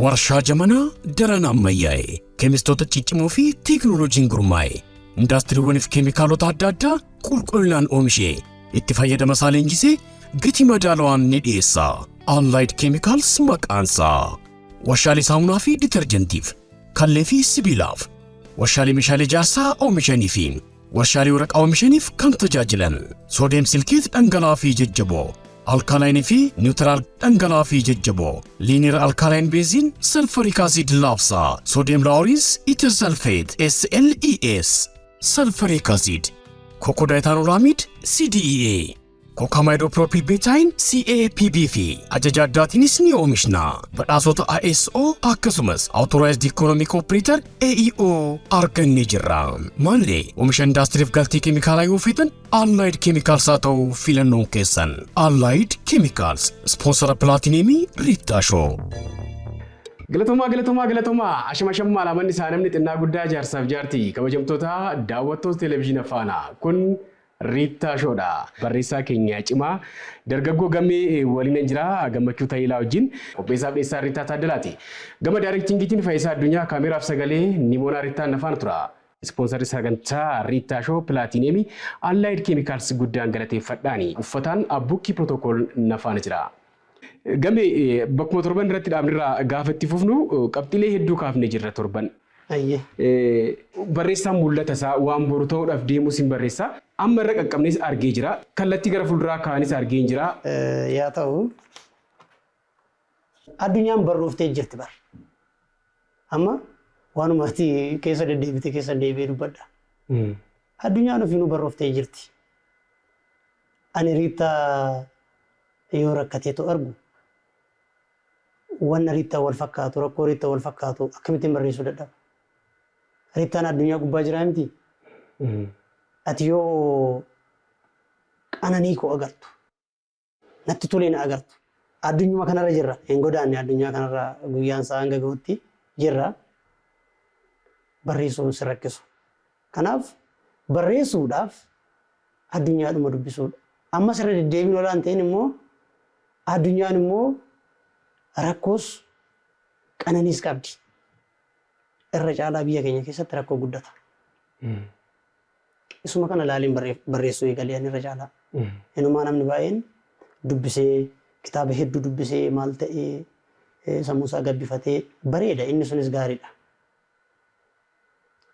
Warshaa Jamanaa daran ammayyaa'e keemistoota ciccimoo fi teekinooloojiin gurmaa'e indaastiriiwwaniif keemikaalota adda addaa qulqullinaan oomishee itti fayyadama isaa leenjisee gatii madaalawaan ni dhiyeessa. Allied Chemicals maqaansaa. Warshaalee saamunaa fi ditarjentiif, kallee fi sibiilaaf, warshaalee meeshaalee ijaarsaa oomishanii fi warshaalee waraqaa oomishaniif kan tajaajilan sodium silicate dhangala'aa fi jajjaboo, alkaline fi neutral dhangala'aa fi jajjaboo, linear alkaline benzene, sulfuric acid LABSA, sodium laureth ether sulfate SLES, sulfuric acid, cocodiethanolamide CDEA, cocamidopropyl betaine CAPB fi ajaja addaatiinis ni oomishna. Badhaasota ISO akkasumas Authorized Economic Operator AEO argannee jirra. Maallee oomisha indaastiriif galtee keemikaalaa yoo feetan, Allied Chemicals haa ta'u filannoon keessan. Allied Chemicals, sponsora platinumii Riittaa Show. Galatoomaa, galatoomaa, galatoomaa. Ashama shammaa lamanni isaa namni xinnaa guddaa, jaarsaaf jaartii, kabajamtoota daawwattoota televezyiina Faanaa, kun Riittaa Showdha. Barreessaa keenya cimaa dargaggoo Gammee waliin jira, Gammachuu Taayilaa wajjin. Qopheessaaf dhiyeessaa Riittaa Taaddalaati. Gama directingiitiin Faayisaa Addunyaa, kaameraaf sagalee Nimoonaa Riittaan nafaan tura. Sponsorri sagantaa Riittaa Show Platinumii Allied Chemicals guddaan galateeffadhaani. Uffataan Abbukkii Protocol nafaana jira. Gamee, bakkuma torban irratti dhaabnirraa gaafa itti fufnu, qabxiilee hedduu kaafnee jirra torban. Barreessaan mul'ata isaa waan boru ta'uudhaaf deemus hin barreessa. Amma irra qaqqabnes argee jira. Kallattii gara fuulduraa kaa'anis argee jira. Yaa ta'u, addunyaan barrooftee jirti bar. Amma waanuma ati keessa deddeebite keessa deebi'ee dubbadha. Addunyaan ofiinuu barrooftee jirti. Ani Riittaa yoo rakkateetu argu, wanna Riittaa wal fakkaatu, rakkoo Riittaa wal fakkaatu akkamittiin barreessuu dadhaba? Riittaan addunyaa gubbaa jiraa miti? Ati yoo qananii koo agartu, natti tolee na agartu. Addunyuma kanarra jirra. Hin godaanne, addunyaa kanarra guyyaan isaa hanga gahutti jirra. Barreessuun si rakkisu. Kanaaf barreessuudhaaf addunyaadhuma dubbisuudha. Ammas irra deddeebiin olaan ta'in immoo, addunyaan immoo rakkoos qananiis qabdi. Irra caalaa biyya keenya keessatti rakkoo guddata. Isuma kana ilaaliin barreessuu eegalee ani irra caalaa. Inumaa namni baay'een dubbisee, kitaaba hedduu dubbisee, maal ta'ee, sammuu isaa gabbifatee bareeda, inni sunis gaariidha.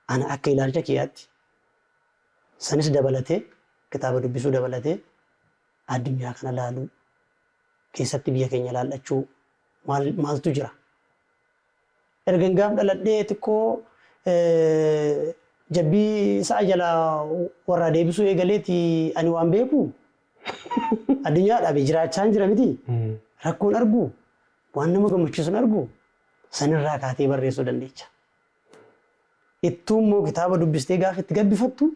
Ana akka ilaalcha kiyyaatti sanis dabalatee, kitaaba dubbisuu dabalatee, addunyaa kana laaluu keessatti biyya keenya laallachuu, maal maaltu jira. Ergan gaaf dhaladhee xiqqoo jabbii sa'a jalaa warraa deebisuu eegaleeti ani waan beeku addunyaa dhabe jiraachaa jira miti. Rakkoon argu, waan nama gammachiisun argu, sanirraa kaatee barreessuu dandeecha. Ittuu immoo kitaaba dubbistee gaafa itti gabbifattu,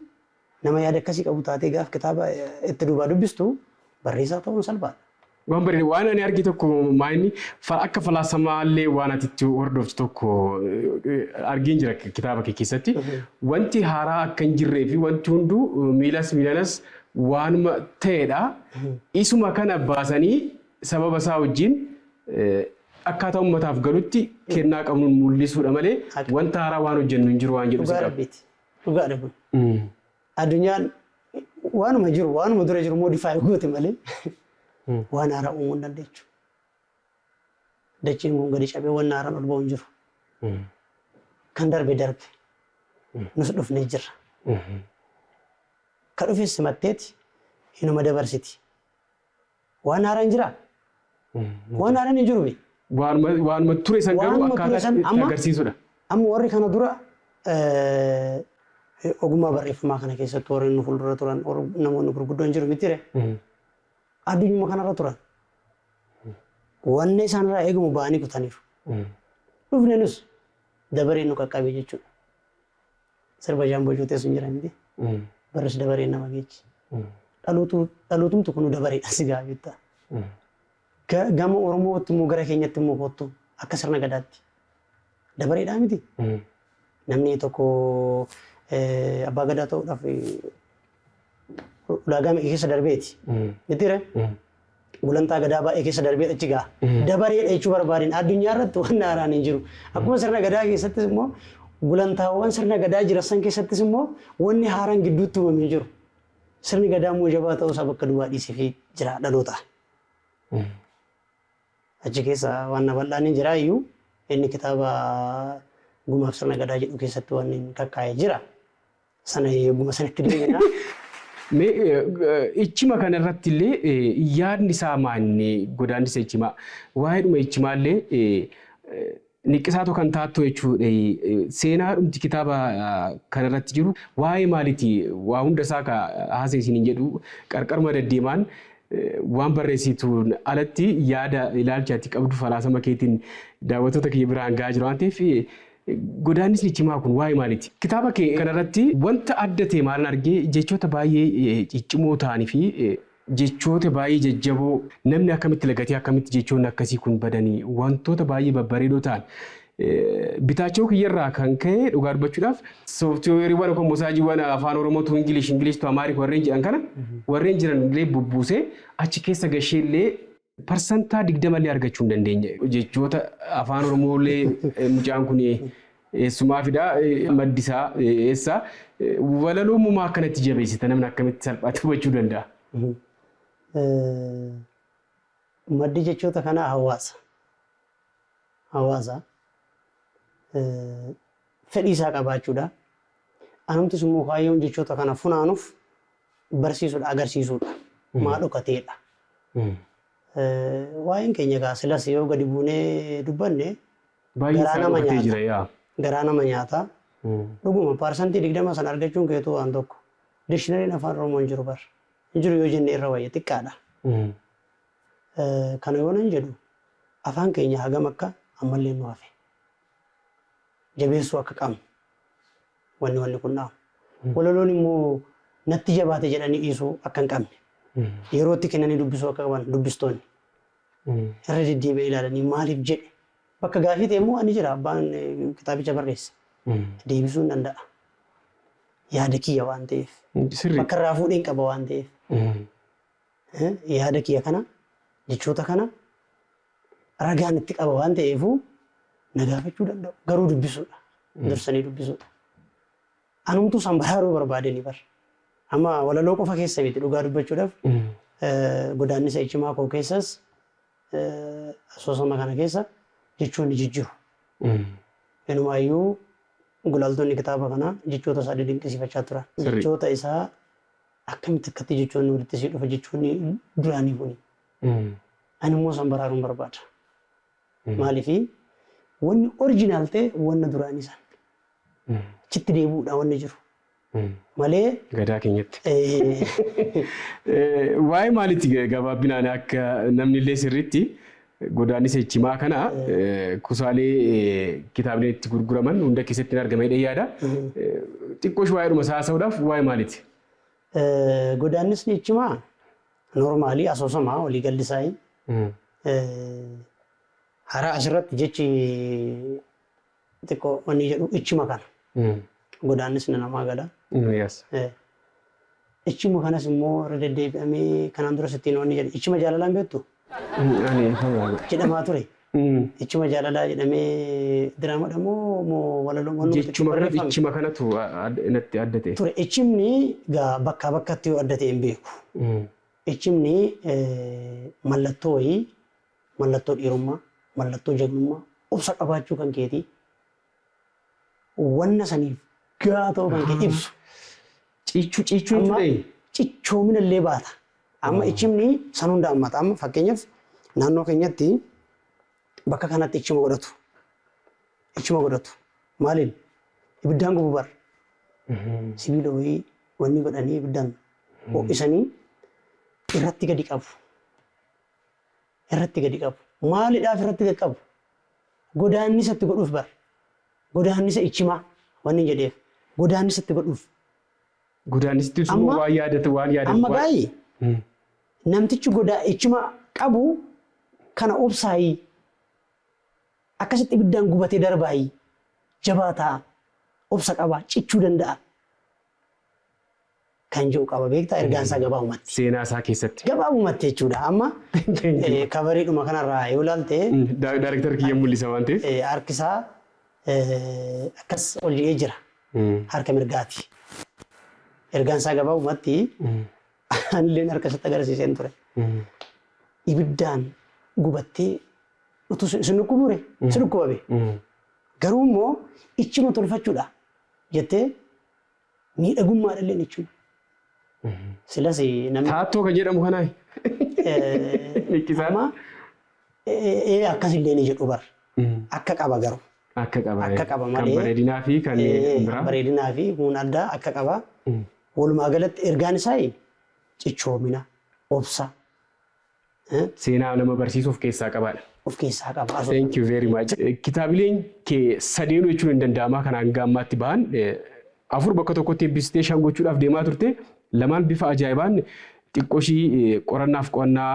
nama yaada akkasii qabu taatee gaafa kitaaba itti duubaa dubbistu, barreessaa ta'uun salphaadha. Waan bareeda. Waan ani arge tokko maayini, akka falaasamaallee waan ati itti hordoftu tokko argeen jira kitaaba kee keessatti. Wanti haaraa akka hin jirree fi wanti hunduu miilas miilanas waanuma ta'edha. Isuma kana baasanii sababa isaa wajjin akkaataa uummataaf galutti kennaa qabnuun mul'isuudha malee wanta haaraa waan hojjennu hin jiru waan jedhu si Dhugaa qaba. Rabbiiti. Dhugaadha kun. Addunyaan waanuma jiru, waanuma dura jiru modify goote malee waan haaraa uumuu hin dandeechu. Dacheen kun gadi cabee waan haaraan ol ba'u hin jiru. Kan darbe darbe. Nus dhufnee jirra. Ka dhufes simatteeti hinuma dabarsiti. Waan haaraan jiraa? Waan haaraan hin jiru be. Waanuma ture san garuu Waanuma ture akkaataa san itti agarsiisudha. Amma warri kana dura ogummaa barreeffamaa kana keessatti warri nu fuuldura turan, namoonni gurguddoon jiru mitire. Addunyuma kanarra turan. Wanni isaan irraa eegamu ba'anii kutaniiru. Dhufne nus dabareen nu qaqqabe jechuudha. Sirba Jaamboo Jootee sun jira miti. Barris dabareen nama geechi. Dhalootumtu kunu dabareedha si ga'a beektaa. Gama Oromootti immoo, gara keenyatti immoo kottu, akka sirna gadaatti. Dabareedhaa miti. Namni tokko abbaa gadaa ta'uudhaaf ulaagaa meeqa keessa darbeeti. Mitiire? Gulantaa gadaa baay'ee keessa darbee achi ga'a. Dabareedha jechuu barbaadeen addunyaa irratti waan haaraan hin jiru. Akkuma sirna gadaa keessattis immoo gulantaawwan sirna gadaa jira san keessattis immoo wanni haaraan gidduutti uumame hin jiru. Sirni gadaa immoo jabaa ta'uusaa bakka duwwaa dhiisee jira dhaloota. Achi keessa waan bal'aan hin jira iyyuu inni kitaaba gumaaf sirna gadaa jedhu keessatti waan inni kakkaa'ee jira. Sana eeguma sanatti deemina. Mee ichima kana irratti illee yaadni isaa maanni godaannisa ichimaa waa'eedhuma ichimaa illee niqqisaatoo kan taattu jechuudha. Seenaa dhumti kitaaba kana irratti jiru waa'ee maaliiti? Waa hunda isaa ka haasee isin hin jedhu qarqaruma deddeemaan waan barreessituun alatti yaada ilaalchaatti qabdu falaasama keetiin daawwattoota kiyya biraan gahaa jiru waan ta'eef godaannisni ichimaa kun waa'ee maaliiti? Kitaaba kee kanarratti wanta adda ta'e maalin argee jechoota baay'ee ciccimoo ta'anii fi jechoota baay'ee jajjaboo namni akkamitti lagatee akkamitti jechoonni akkasii kun badanii wantoota baay'ee babbareedoo ta'an bitaachoo kiyyarraa kan ka'e dhugaa dubbachuudhaaf sooftiweeriiwwan yookaan mosaajiiwwan afaan Oromootu English, English to Amharic warreen jedhan kana warreen jiran illee bubbuusee achi keessa gashee illee 20% illee argachuu hin dandeenye. Jechoota afaan Oromoo illee mucaan kun eessumaa fidaa maddi isaa eessa walaloo mumaa akkanatti jabeessita namni akkamitti salphaatti hubachuu danda'a? Maddi jechoota kanaa hawaasa. Hawaasa. Fedhii isaa qabaachuudha. Anumtis immoo kaayyoon jechoota kana funaanuuf barsiisuudha, agarsiisuudha. Maa dhokateedha. Waa'een keenya egaa silas yoo gadi buunee dubbanne Baay'ee garaa isaa nama dhokatee nyaata. jira yaa. Garaa nama nyaata. Dhuguma 20% sana argachuun keetuu waan tokko. Dictionaryn afaan Oromoo hin jiru bar. Hin jiru yoo jenne irra wayya xiqqaadha. Kana yoo nan jedhu afaan keenya hagam akka ammallee nu hafe. Jabeessuu akka qabnu wanni kun dhaamu. Walaloon immoo natti jabaate jedhanii dhiisuu akka hin qabne. Yerootti kennanii dubbisuu akka qaban dubbistoonni. Irra deddeebi'ee ilaalanii maaliif jedhe. Bakka gaafii ta'e immoo ani jira abbaan kitaabicha barreesse. Deebisuu hin danda'a. Yaada kiyya waan ta'eef. Sirrii. Bakka irraa fuudheen qaba waan ta'eef. Yaada kiyya kana jechoota kana ragaan itti qaba waan ta'eefuu na gaafachuu danda'u. Garuu dubbisuudha. Dursanii dubbisuudha. Anumtuu san baraaruu barbaadeni bar. Amma walaloo qofa keessa miti dhugaa dubbachuudhaaf godaannisa ichimaa koo keessas asoosama kana keessa jechoonni jijjiru. Inumaayyuu gulaaltonni kitaaba kanaa jechoota isaa dinqisiifachaa turan. Jechoota isaa akkamitti akkatti jechoonni walitti sii dhufa jechoonni duraanii kuni. Ani immoo san baraaruun barbaada. Maaliifi wanni original ta'e wanna duraanii san. Achitti deebi'uudha wanni jiru. Malee Gadaa keenyatti. Waa'ee maaliitti gabaabinaan akka namni illee sirriitti godaannisa ichimaa kana kusaalee kitaabni itti gurguraman hunda keessatti hin argama jedhee yaada. Xiqqoo waa'eedhuma isaa haasa'uudhaaf waa'ee maaliiti? Godaannisni ichimaa normally asoosamaa walii galli isaa haaraa asirratti jechi xiqqoo wanni jedhu ichima kana. Godaannisni namaa gala. Ichima kanas immoo irra deddeebi'amee kanaan dura sittiin wanni jedhu ichima jaalalaan beektu jedhamaa ture. Ichima jaalalaa jedhamee diraamadha moo moo walaloo wanni Jechuma kanatu ichima kanatu natti adda ta'e. ture. Ichimni gaa bakkaa bakkatti yoo adda ta'e hin beeku. Ichimni mallattoo wayii, mallattoo dhiirummaa, mallattoo jagnummaa, obsa qabaachuu kan keetii, wanna saniif gahaa ta'uu kan kee ibsu. Cichuu cichuu Amma jechuudha. cichoomina illee baata. Amma ichimni san hunda hammata. Amma fakkeenyaaf naannoo keenyatti bakka kanatti ichima godhatu. Ichima godhatu. Maaliin? Ibiddaan gubu bar. Sibiila wayii wanni godhanii ibiddaan ho'isanii irratti gadi qabu. Irratti gadi qabu. Maaliidhaaf irratti gadi qabu? Godaannisa itti godhuuf bar. Godaannisa ichimaa wanni hin jedheef. Godaannisa itti godhuuf. Godaannisitti ibsu Amma- waan yaadatu waan yaadatu. Amma gaa'ii namtichi godaa ichima qabu kana obsaayii akkasitti ibiddaan gubatee darbaayii jabaa ta'a obsa qabaa cichuu danda'a. Kan jedhu qaba, beektaa, ergaan isaa gabaabumatti. Seenaa isaa keessatti. Gabaabumatti jechuudha. Amma coveriidhuma kanarraa yoo ilaalte, Director kiyya mul'isa waan ta'eef. Harki isaa akkas ol jedhee jira. Harka mirgaati. Ergaan isaa gabaabumatti, anilleen harka isatti agarsiiseen ture. Ibiddaan gubattee utuu sin dhukkubure, si dhukkubabe. Garuu immoo ichima tolfachuudha jettee miidhagummaadha illee ichuma. Silas namni Taattoo kan jedhamu kanaa. Hiikkisaan. Amma akkasillee ni jedhu bar. Akka qaba garuu. Akka qaba. Akka qaba Kan malee. bareedinaa fi kan biraa. Bareedinaa fi humna addaa akka qaba. Walumaa galatti ergaan isaa cichoomina, obsa Seenaa nama barsiisuu of keessaa qabaadha. Of keessaa qaba. Thank you very much. Kitaabileen kee sadeenuu jechuun hin danda'ama kan hanga ammaatti bahan, afur bakka tokkotti eebbistee shan gochuudhaaf deemaa turte, lamaan bifa ajaa'ibaan xiqqoo ishii qorannaaf qo'annaa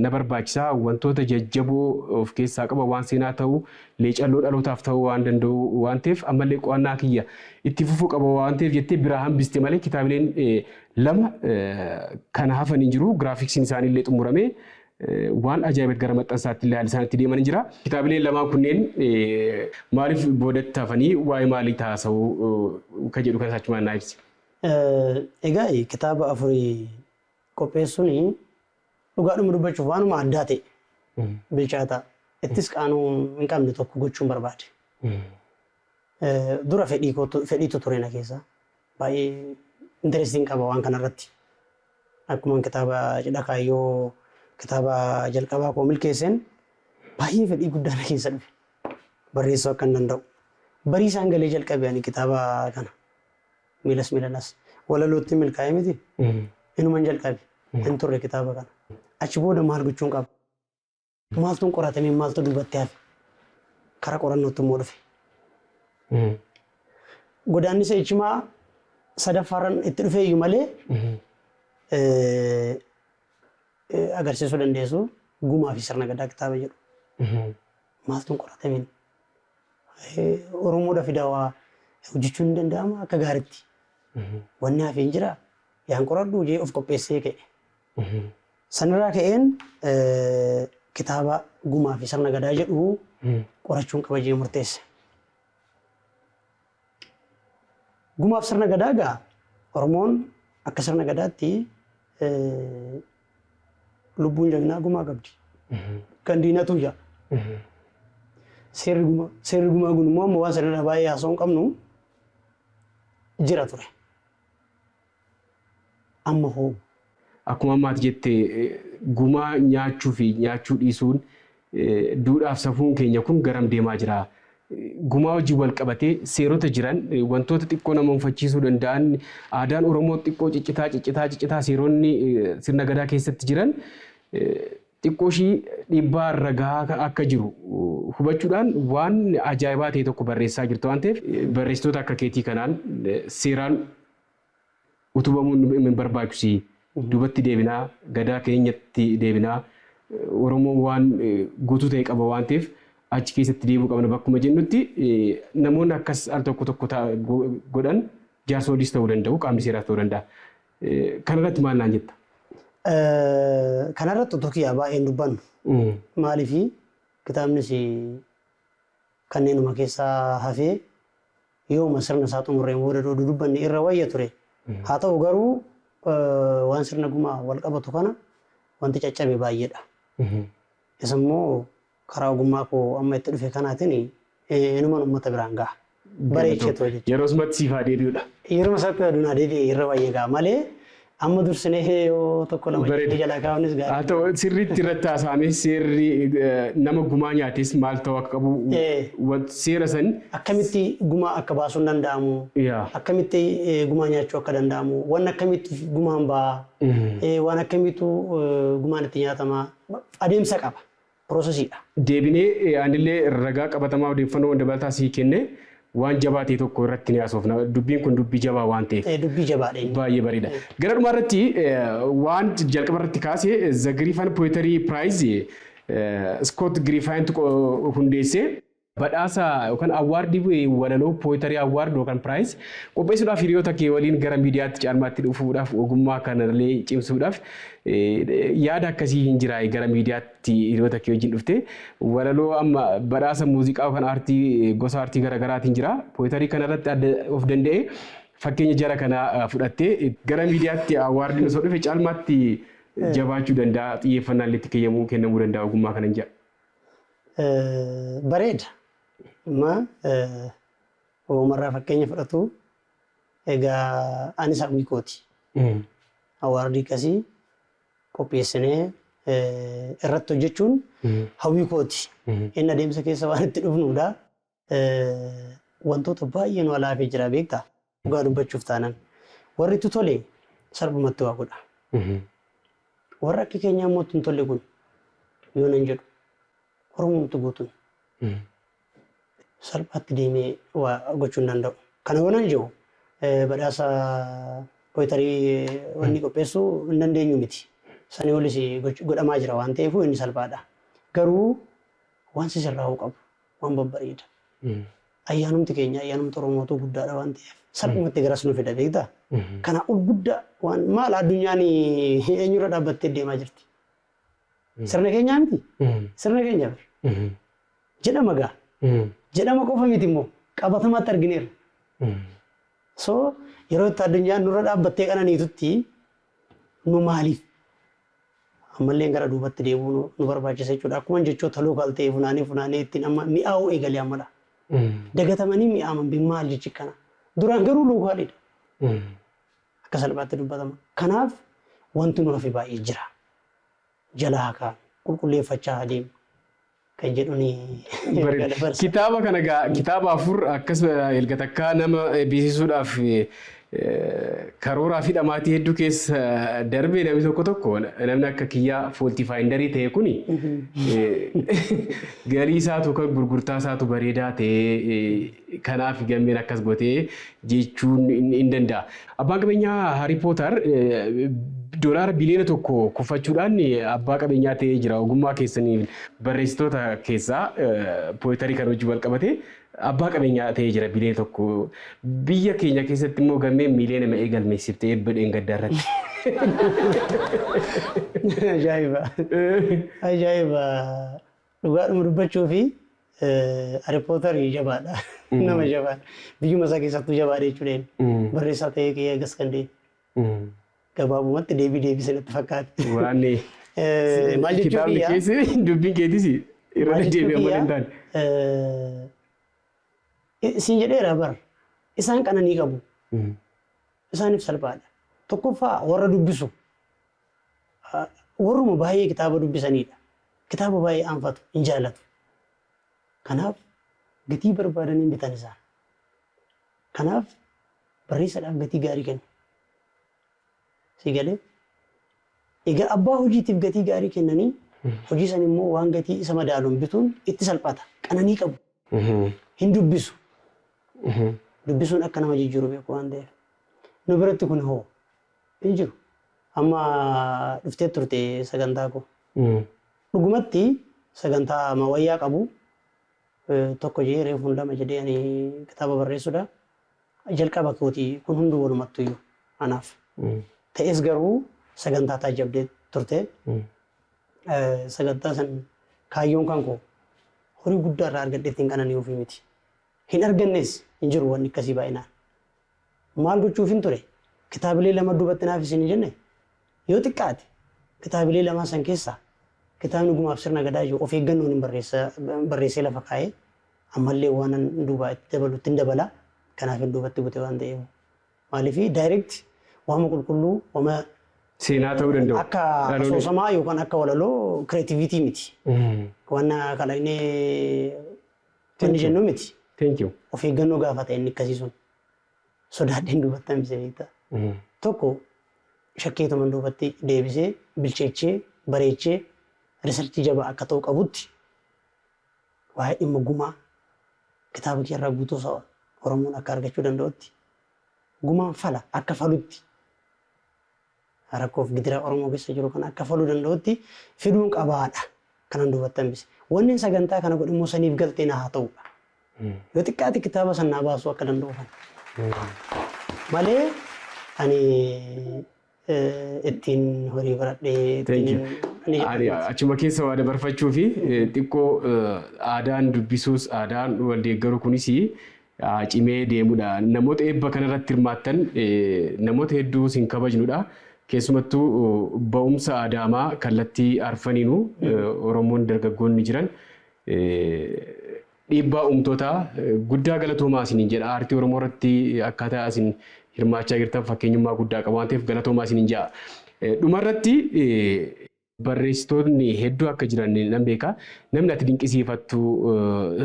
na barbaachisaa, wantoota jajjaboo of keessaa qaba, waan seenaa ta'uu, leecalloo dhalootaaf ta'uu waan danda'u waan ta'eef, ammallee qo'annaa kiyya itti fufuu qaba waan ta'eef jettee biraa hambiste malee, kitaabileen lama kan hafan hin jiru. Graphicsiin isaaniillee xumuramee waan ajaa'ibatti gara maxxansaatti illee haala isaan itti deeman jira. Kitaabileen lamaan kunneen maaliif boodatti hafanii, waa'ee maalii taasisuu kan jedhu kan achumaan naa ibsi. Egaa kitaaba afurii qopheessuun dhugaadhuma dubbachuuf waanuma addaa ta'e, bilchaataa ittis qaanuu hin qabne tokko gochuun barbaade. Dura fedhiitu ture na keessa. Baay'ee interestiin qaba waan kanarratti. Akkuma kitaaba Cidha Kaayyoo, kitaaba jalqabaa koo milkeesseen, baay'ee fedhii guddaa na keessa dhufe. Barreessuu akka hin danda'u. Barii isaan galee jalqabe ani kitaaba kana. Miilas miilanas. Walalootti milkaa'ee miti. Inuman jalqabe. Hin turre kitaaba kana. Achi booda maal gochuun qaba? Maaltu qoratamee, maaltu duubatti hafe? Karaa qorannootti immoo dhufe. Godaannisa ichimaa sadaffaarran itti dhufe iyyuu malee, agarsiisuu dandeessu, Gumaa fi Sirna Gadaa kitaaba jedhu. Maaltu hin qoratameen? Oromoodha fidaa hojjechuun hin danda'ama akka gaariitti. Wanni hafe hin jiraa? Yaan qoradhu jee of qopheessee ka'e. Sanirraa ka'een kitaaba Gumaa fi Sirna Gadaa jedhu qorachuun qaba jee murteesse. Gumaaf Sirna Gadaa egaa, Oromoon akka sirna gadaatti lubbuun jagnaa gumaa qabdi. Kan diinatu jira. Seerri gumaa kun immoo amma waan sanarraa baay'ee haasa'uu hin qabnu, jira ture. Amma hoo? Akkuma ammaati jette, gumaa nyaachuu fi nyaachuu dhiisuun, duudhaaf safuun keenya kun garam deemaa jira? Gumaa wajjin wal qabatee seerota jiran, wantoota xiqqoo nama mufachiisuu danda'an, aadaan Oromoo xiqqoo ciccitaa ciccitaa ciccitaa, seeronni sirna gadaa keessatti jiran xiqqoo ishii dhiibbaa irra gahaa akka jiru hubachuudhaan waan ajaa'ibaa ta'e tokko barreessaa jirtu waan ta'eef, barreessitoota akka keetii kanaan seeraan utubamuun hin barbaachisu. Duubatti deebinaa, gadaa keenyatti deebinaa, Oromoon waan guutuu ta'e qaba waan ta'eef achi keessatti deebi'uu qabna bakkuma jennutti, namoonni akkas al tokko tokko godhan jaarsoliis ta'uu danda'u, qaamni seeraas ta'uu danda'a. Kanarratti maal naan jetta? Kanarratti utuu kiyyaa baay'een dubbannu. Maaliifi kitaabnis kanneenuma keessaa hafee yooma sirna isaa xumurreen booda dubbanne irra wayya ture. Haa ta'u garuu, waan sirna gumaa wal qabatu kana wanti caccabe baay'eedha. Isa immoo karaa ogummaa koo amma itti dhufe kanaatiin inuman uummata biraan gaha. Bareechee ture jechuudha. Yeroo sumatti siif haa deebi'udha. Yeroo isaatti adunaa deebi'e irra wayya gaha malee, amma dursinee yoo tokko lama Bareeda. jalaa kaa'uunis gaarii. Haa ta'u, sirriitti irratti haasa'amee seerri nama gumaa nyaates maal ta'uu akka qabu, seera san Akkamitti gumaa akka baasuun danda'amu, akkamitti gumaa nyaachuu akka danda'amu, waan akkamitti gumaan ba'a, waan akkamiitu gumaan itti nyaatama, adeemsa qaba, processiidha. Deebinee anillee ragaa qabatamaa, odeeffannoo dabalataa sii kenne, waan jabaa ta'e tokko irratti ni haasofna. Dubbiin kun dubbii jabaa waan ta'eef. Dubbii jabaadha inni. Baay'ee bareeda. Gara dhumaa irratti waan jalqaba irratti kaase, The Griffin Poetry Prize, Scott Griffintu hundeesse. Badhaasa yookaan award walaloo, poetry award yookaan prize qopheessuudhaaf, hiriyoota kee waliin gara miidiyaatti caalmaatti dhufuudhaaf, ogummaa kanallee cimsuudhaaf yaada akkasii hin jira? Gara miidiyaatti hiriyoota kee wajjin dhuftee walaloo, amma badhaasa muuziqaa yookaan aartii, gosa aartii garaagaraatiin jira, poetry kanarratti adda of danda'e fakkeenya jara kanaa fudhattee gara miidiyaatti awardiin osoo dhufe caalmaatti jabaachuu danda'a, xiyyeeffannaan illee itti kennamuu danda'a ogummaa kana hin jedha. Bareeda. Amma uumarraa fakkeenya fudhatu, egaa anis hawwii kooti. Award akkasii qopheessinee irratti hojjechuun hawwii kooti. Inni adeemsa keessa waan itti dhufnudha. Wantoota baay'ee nu alaafee jira, beektaa? Dhugaa dubbachuuf taanan. Warri itti tole salphumatti waa godha. Warra akka keenyaa immoo itti hin tolle kun yoo nan jedhu, Oromoomtu guutuun salphaatti deemee waa gochuu hin danda'u. Kana yoo nan jedhu, badhaasa poetry wanni qopheessuu hin dandeenyu miti. Sanii olis godhamaa jira waan ta'eef inni salphaadha. Garuu waan sisirraa'uu qabu, waan babbareeda. Ayyaanumti keenya, ayyaanumti Oromootu guddaadha waan ta'eef salphumatti garas nu fida, beektaa? Kana ol guddaa waan maal, addunyaan eenyurra dhaabbattee deemaa jirti? Sirna keenyaa miti? Sirna keenya bir. Jedhama gaa. Jedhama qofa miti immoo, qabatamaatti argineerra. So yeroo itti addunyaan nurra dhaabbattee qananiitutti, nu maaliif ammallee gara duubatti deebi'uu nu barbaachisa jechuudha. Akkuma jechoota local ta'e funaanee funaanee ittiin amma mi'aawuu eegalee ammadha. Dagatamanii mi'aaman bi maal jechi kana. Duraan garuu localidha. Akka salphaatti dubbatama. Kanaaf wanti nu hafe baay'ee jira. Jala haa kaa'u, qulqulleeffachaa adeemu kan jedhuuni dabarsa. Kitaaba kana gaa, kitaaba afur akkasuma erga takkaa nama beeksisuudhaaf karooraa fi dhamaatii hedduu keessa darbee, namni tokko tokko, namni akka kiyyaa fault finder ta'e kuni, galii isaatu kan gurgurtaa isaatu bareedaa ta'e, kanaaf gammeen akkas gootee jechuun hin danda'a. Abbaan qabeenyaa Harry Potter $1 biliyoona kufachuudhaan abbaa qabeenyaa ta'ee jira. Ogummaa keessanii barreessitoota keessaa poetry kan hojii wal qabate abbaa qabeenyaa ta'ee jira, biliyoona 1. Biyya keenya keessatti immoo gammeen miiliyoona meeqa galmeessiftee eebba dheengaddaa irratti? Ajaa'iba! Ajaa'iba! Dhugaadhuma dubbachuu fi Harry Potter jabaadha. Nama jabaadha. Biyyuma isaa keessattuu jabaadha jechuudha. Barreessaa ta'ee kee agas kan deemu. Gabaabumatti deebii deebisee natti fakkaate. Waan Maal jechuu kitaabni kiyya? keessi dubbiin keetis irra Maal jechuu deddeebi'ee malee hin kiyya? taane. Siin jedheera bar. Isaan qananii qabu. Isaaniif salphaadha. Tokkoffaa, warra dubbisu. Warruma baay'ee kitaaba dubbisanidha. Kitaaba baay'ee aanfatu, hin jaalatu. Kanaaf gatii barbaadanii bitan isaan. Kanaaf barreessaadhaaf gatii gaarii kennu. Si galee? Egaa abbaa hojiitiif gatii gaarii kennanii, hojii san immoo waan gatii isa madaaluun bituun itti salphata. Qananii qabu. Hin dubbisu. Dubbisuun akka nama jijjiiru beeku waan ta'eef. Nu biratti kun hoo hin jiru. Amma dhuftee turte sagantaa koo. Dhugumatti sagantaa mawayyaa qabu tokko jee reefuun lama jedhee ani kitaaba barreessuudha. Jalqaba kooti kun hunduu walumattuyyuu anaaf. Ta'es garuu sagantaa taajjabdee turte. Sagantaa san kaayyoon kan koo horii guddaa irraa argadhee ittiin qanani'uufi miti. Hin argannes, hin jiru wanni akkasii baay'inaan. Maal gochuufin ture? Kitaabilee lama duubatti naaf isin hin jenne, yoo xiqqaate kitaabilee lamaan san keessaa kitaabni Gumaaf Sirna Gadaa jiru of eeggannoon hin barreessee lafa kaa'ee, ammallee waan duubaa itti dabalu ittiin dabala. Kanaaf hin duubatti bute waan ta'eef. Maaliif, direct waama qulqulluu waama Seenaa ta'uu danda'u. Akka asoosamaa yookaan akka walaloo creativity miti. Waan kalaqnee wanni jennu miti. Thank you. Of eeggannoo gaafata inni akkasii sun. Sodaadheen duubatti hambise, beektaa. Tokko shakkeetuma duubatti deebisee bilcheechee bareechee research jabaa akka ta'u qabutti waa'ee dhimma gumaa kitaaba keerraa guutuu isaa Oromoon akka argachuu danda'utti, gumaan fala akka falutti, rakkoof gidiraa Oromoo keessa jiru kan akka faluu danda'utti fiduun qabaadha. Kanan duubatti hambise. Wanni sagantaa kana godhu immoo saniif galtee na haa ta'udha. Yoo xiqqaate kitaaba san naa baasuu akka danda'u kana. Malee ani ittiin horii baradhee Thank you. ittiin Ani achuma keessa waa dabarfachuu fi xiqqoo aadaan dubbisuus aadaan wal deeggaru kunis cimee deemudha. Namoota eebba kanarratti hirmaattan namoota hedduu sin kabajnudha. Keessumattuu ba'umsa Adaamaa kallattii arfaniinuu Oromoon dargaggoonni jiran dhiibbaa uumtotaa guddaa galatoomaa isiniin jedha. Aartii Oromoo irratti akkaataa isin hirmaachaa jirtan fakkeenyummaa guddaa qaba waan ta'eef galatoomaa isiniin jedha. Dhumarratti barreessitoonni hedduu akka jiran nan beeka. Namni ati dinqisiifattu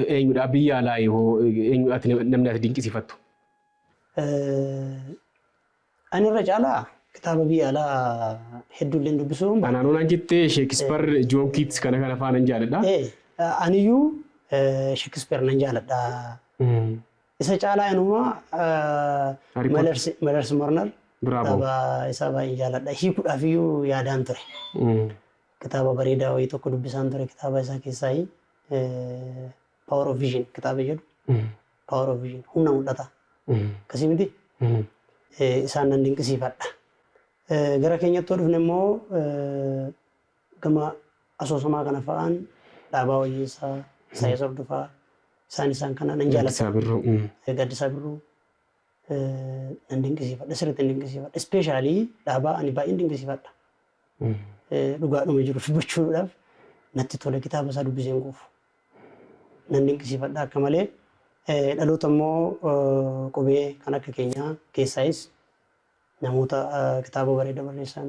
eenyudha? Biyya alaa hoo eenyudha namni ati dinqisiifattu? Ani irra caalaa kitaaba biyya alaa hedduullee dubbisuu hin Anaan onaan jettee Shakespeare, John Keats kana kana faa nan jaaladha. Aniyyuu Shakespeare nan jaaladha. Isa caalaa inuma Harry Potter. Miles Morner Bravo. kitaaba isaa baay'ee jaaladha. Hiikuudhaaf iyyuu yaadaan ture. Kitaaba bareedaa wayii tokko dubbisaan ture, kitaaba isaa keessaa Power of Vision kitaaba jedhu. Power of Vision, humna mul'ata. Akkasii miti? Isaan nan dinqisiifadha. Gara keenyatti yoo dhufne immoo gama asoosamaa kana fa'aan Dhaabaa Wayyeessaa, Isaayyaas Hordofaa, isaan kana nan jaaladha. Gaaddisaa Birruu. Gaaddisaa Birruu nan dinqisiifadha. Sirriitti nan dinqisiifadha. Especially Dhaabaa ani baay'een dinqisiifadha. Dhugaadhuma jiru dubbachuudhaaf natti tole, kitaaba isaa dubbiseen quufu. Nan dinqisiifadha akka malee. Dhaloota immoo qubee kan akka keenyaa keessaayis namoota kitaaba bareeda barreessan,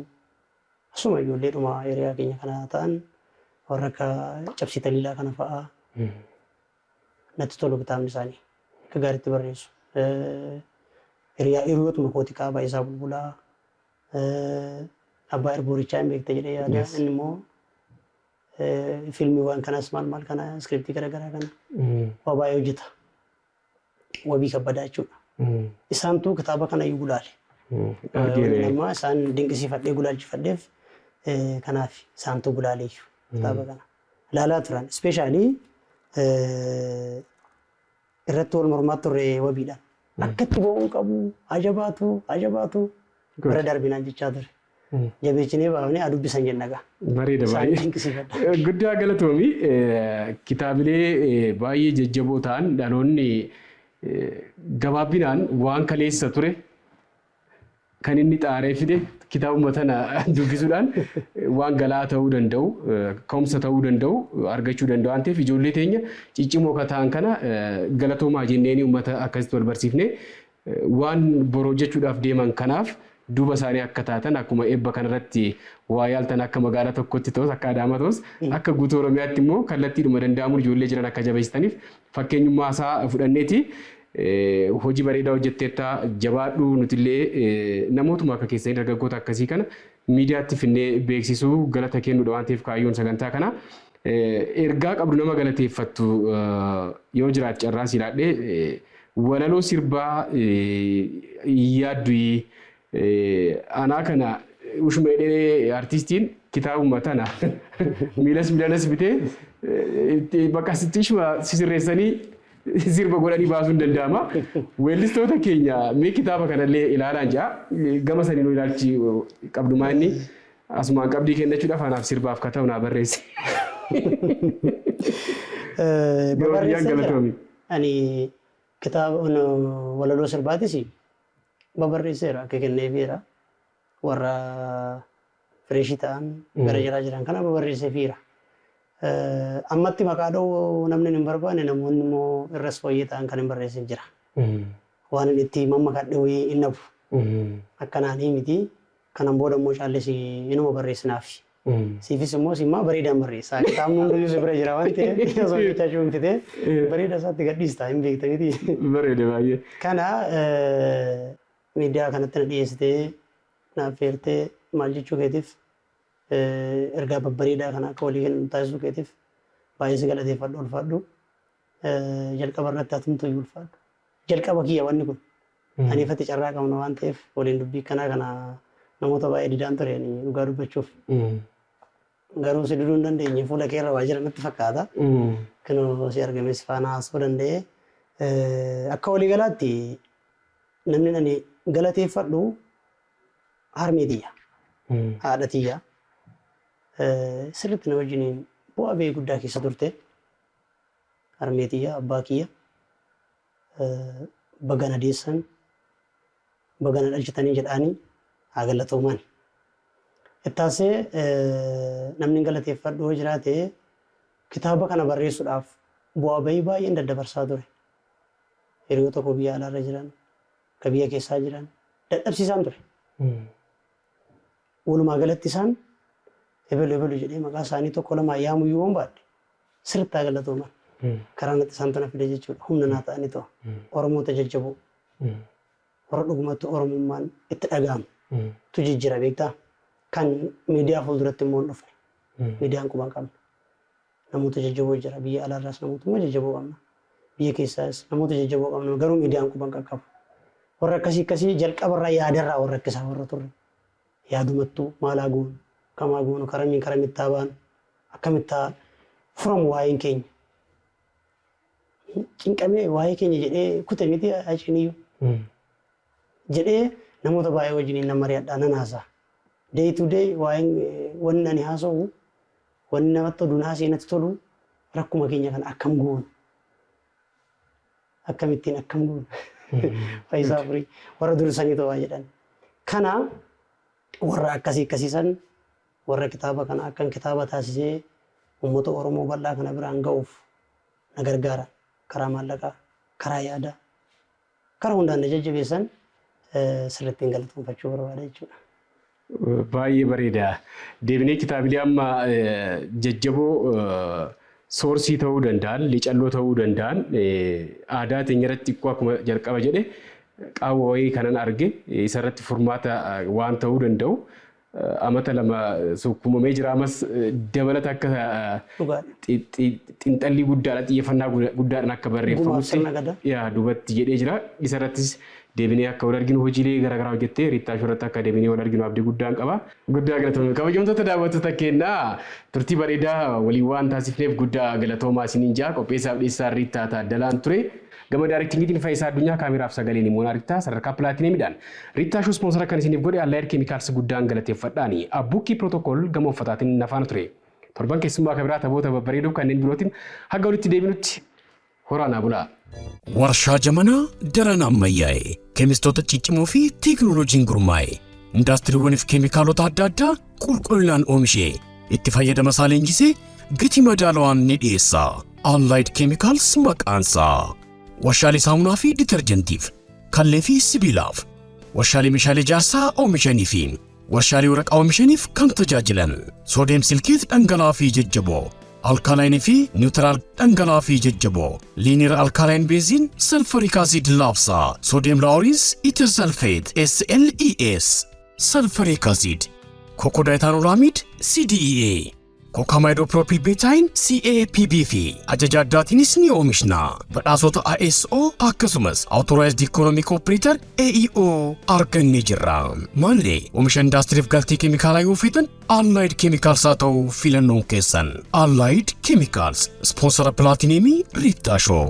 asuma ijoolleedhuma hiriyaa keenya kana ta'an, warra akka Cabsii Taliilaa kana fa'aa natti tolu, kitaabni isaanii akka gaariitti barreessu. Hiriyootuma kooti qaaba isaa Bulbulaa, Abbaa Erboorichaa hin beekta jedhee yaada. Inni immoo fiilmiiwwan kanas maal maal kana, iskiriptii garaagaraa kana waa baay'ee hojjeta. Wabii Kabbadaa jechuudha. Isaantu kitaaba kana iyyuu gulaale. Argeere. Amma isaan dinqisiifadhee gulaalchifadheef kanaaf isaantu gulaaleeyyu kitaaba kana. Ilaalaa turan. Especially irratti wal mormaa turre wabiidhaan. Akka itti ba'uu qabu ajabaatu ajabaatu bara darbinaan jechaa ture. Jabeechinee baafnee haa dubbisan jenna gaa. Bareeda Isaan baay'ee. dinqisiifadha. Guddaa galatoomi. Kitaabilee baay'ee jajjaboo ta'an, dhaloonni gabaabbinaan waan kaleessa ture kan inni xaaree fide kitaabuma tana dubbisuudhaan waan galaa ta'uu danda'u, ka'umsa ta'uu danda'u argachuu danda'u waan ta'eef, ijoollee teenya ciccimoo akka ta'an kana galatoomaa jenneeni uummata akkasitti wal barsiifne, waan boroo hojjechuudhaaf deeman kanaaf duuba isaanii akka taatan, akkuma eebba kanarratti waa yaaltan, akka magaalaa tokkotti ta'us, akka Adaamaa ta'us, akka guutuu Oromiyaatti immoo kallattiidhuma danda'amuun ijoollee jiran akka jabeessitaniif fakkeenyummaa isaa fudhanneeti. Hojii bareedaa hojjetteetta, jabaadhu. Nutillee namootuma akka keessanii dargaggoota akkasii kana miidiyaatti finnee beeksisuu, galata kennuudha waan ta'eef kaayyoon sagantaa kana. Ergaa qabdu, nama galateeffattu yoo jiraate carraa si laadhee, walaloo sirbaa yaaddu anaa kana ushuma jedhee artiistiin kitaabuma tana miilas miilanas bitee bakka sitti ishuma sisirreessanii sirba godhanii baasuun danda'ama. Weellistoota keenya mee kitaaba kanallee ilaalaan jaa gama saniinuu ilaalchi qabdumaa inni asumaan qabdii kennachuudhaaf anaaf sirbaaf ka ta'u naa barreesse. Gama biyyaan galatoomi. Ani kitaaba walaloo sirbaatis babarreesseera, akka kenneefiira. Warra fresh ta'an gara jalaa jiran kana babarreesseefiira. Ammatti maqaa dha'uu namni hin barbaanne, namoonni immoo irras fooyyee ta'an kan hin barreessin jira. Waan inni itti mammakadhe wayii hin dhabu. Akkanaanii miti. Kanan booda immoo caallis inuma barreessinaaf. Siifis immoo simmaa bareedaan barreessa. Kitaabni hundiyyuu si bira jira waan ta'eef osoo jechaa cuunfitee bareeda isaatti gadhiista, hin beekta miti. Bareeda baay'ee. Kana miidiyaa kanatti na dhiyeessitee na affeertee maal jechuu keetiif, ergaa babbareedaa kana akka walii kennu taasisuu keetiif baay'ee si galateeffadhu, ulfaadhu. Jalqaba irratti hatumtu iyyuu ulfaadhu. Jalqaba kiyya wanni kun. Ani ifatti carraa qabna waan ta'eef waliin dubbii kanaa kana namoota baay'ee didaan ture ani dhugaa dubbachuuf. Garuu si diduu hin dandeenye, fuula kee irra waa jira natti fakkaata. Kunoo si argames faana haasa'uu danda'e. Akka waliigalaatti namni ani galateeffadhu harmee tiyya. Haadha tiyya. Sirriitti na wajjiniin bu'aa ba'ii guddaa keessa turte. Harmee tiyya, abbaa kiyya. Baga na deessan, baga na dhalchitanii jedhaanii, haa galatooman. Ittaansee namni galateeffadhu yoo jiraate, kitaaba kana barreessuudhaaf bu'aa ba'ii baay'een daddabarsaa ture. Hiriyoota koo biyya alaarra jiran, ka biyya keessaa jiran dadhabsiisaan ture. Walumaa galatti isaan ebelu ebelu jedhee maqaa isaanii tokko lamaan yaamuyyuu yoon baadhe, sirriitti haa galatooman. Karaa natti isaan tana fide jechuudha. Humna naa ta'anii ta'u. Oromoota jajjaboo. Warra dhugumatti Oromummaan itti dhaga'amu. Tu jijjiira, beektaa? Kan miidiyaa fuulduratti immoo hin dhufne. Miidiyaan quba hin qabne. Namoota jajjaboo jira. Biyya alaarraas namootuma jajjaboo qabna. Biyya keessaas namoota jajjaboo qabna. Garuu miidiyaan quba hin qaqqabu. Warra akkasii akkasii jalqabarraa yaadarraa warra akkisaa warra turre. Yaadumattuu maalaa goonu, kamaa goonu, karamiin karamitti haa baanu, akkamitti haa furamu waa'een keenya. Cinqamee waa'ee keenya jedhee kute miti achiiniyyuu. Jedhee namoota baay'ee wajjiniin nan mari'adha, nan haasa'a. Day to day waa'een wanni ani haasa'u, wanni namatti oduun haasa'e natti tolu, rakkuma keenya kana akkam goonu. Akkamittiin akkam goonu. Faayisaa Furii warra dursanii ta'aa jedhan. Kana warra akkasii akkasiisan, warra kitaaba kana akkan kitaaba taasisee uummata Oromoo bal'aa kana biraan ga'uuf na gargaara. Karaa maallaqaa, karaa yaadaa, karaa hundaan na jajjabeessan sirrittiin galatoonfachuu barbaada jechuudha. Baay'ee bareeda. Deebinee kitaabilee amma jajjaboo source ta'uu danda'an, licalloo ta'uu danda'an, aadaa teenya irratti xiqqoo akkuma jalqaba jedhe qaawwa wayii kanan arge isarratti furmaata waan ta'uu danda'u amata 2 sukkumamee jira, amas dabalata akka xinxallii guddaadhaan, xiyyeeffannaa guddaadhaan akka barreeffamutti yaa duubatti jedhee jira. Isarrattis deebinee akka wal arginu, hojiilee garaagaraa hojjettee Riittaa Show irratti akka deebinee wal arginu abdii guddaan qaba. Guddaa galatoomii. Kabajamtoota daawwattoota keenyaa, turtii bareedaa waliin waan taasifneef guddaa galatoomaa isiniin jaa. Qopheessaaf dhiyeessaa Riittaa Taaddalaan ture. Gama directingiitiin Faayisaa Addunyaa, kaameraaf sagaleen immoo Riittaa. Sadarkaa platinumidhaan Riittaa Show sponsor kan isiniif godhe Allied Chemicals guddaan galateeffadhaani. Abbuukkii Protocol gama uffataatiin nafaana ture. Torban keessummaa kabiraa taphoota babbareedoo kanneen birootiin haga walitti deebinutti horaa naa bulaa. Warshaa Jamanaa daran ammayyaa'e, keemistoota ciccimoo fi teekinooloojiin gurmaa'e, indaastiriiwwaniif keemikaalota adda addaa qulqullinaan oomishee itti fayyadama isaa leenjisee gatii madaalawaan ni dhiyeessa. Allied Chemicals maqaansaa. Warshaalee saamunaa fi detergentiif, kallee fi sibiilaaf, warshaalee meeshaalee ijaarsaa oomishanii fi warshaalee waraqaa oomishaniif kan tajaajilan sodium silicate dhangala'aa fi jajjaboo, alkaline fi neutral dhangala'aa fi jajjaboo, linear alkaline benzene sulfuric acid laabsaa, sodium lauryl ether sulfate SLES, sulfuric acid, cocodiethanolamide CDEA, cocamidopropyl betaine CAPB fi ajaja addaatiinis ni oomishna. Badhaasota ISO akkasumas Authorized Economic Operator AEO argannee jirra. Maanree oomisha indaastiriif galtee keemikaalaa yoo feetan, Allied Chemicals haa ta'u filannoon keessan. Allied Chemicals, sponsor platinum Riittaa Show.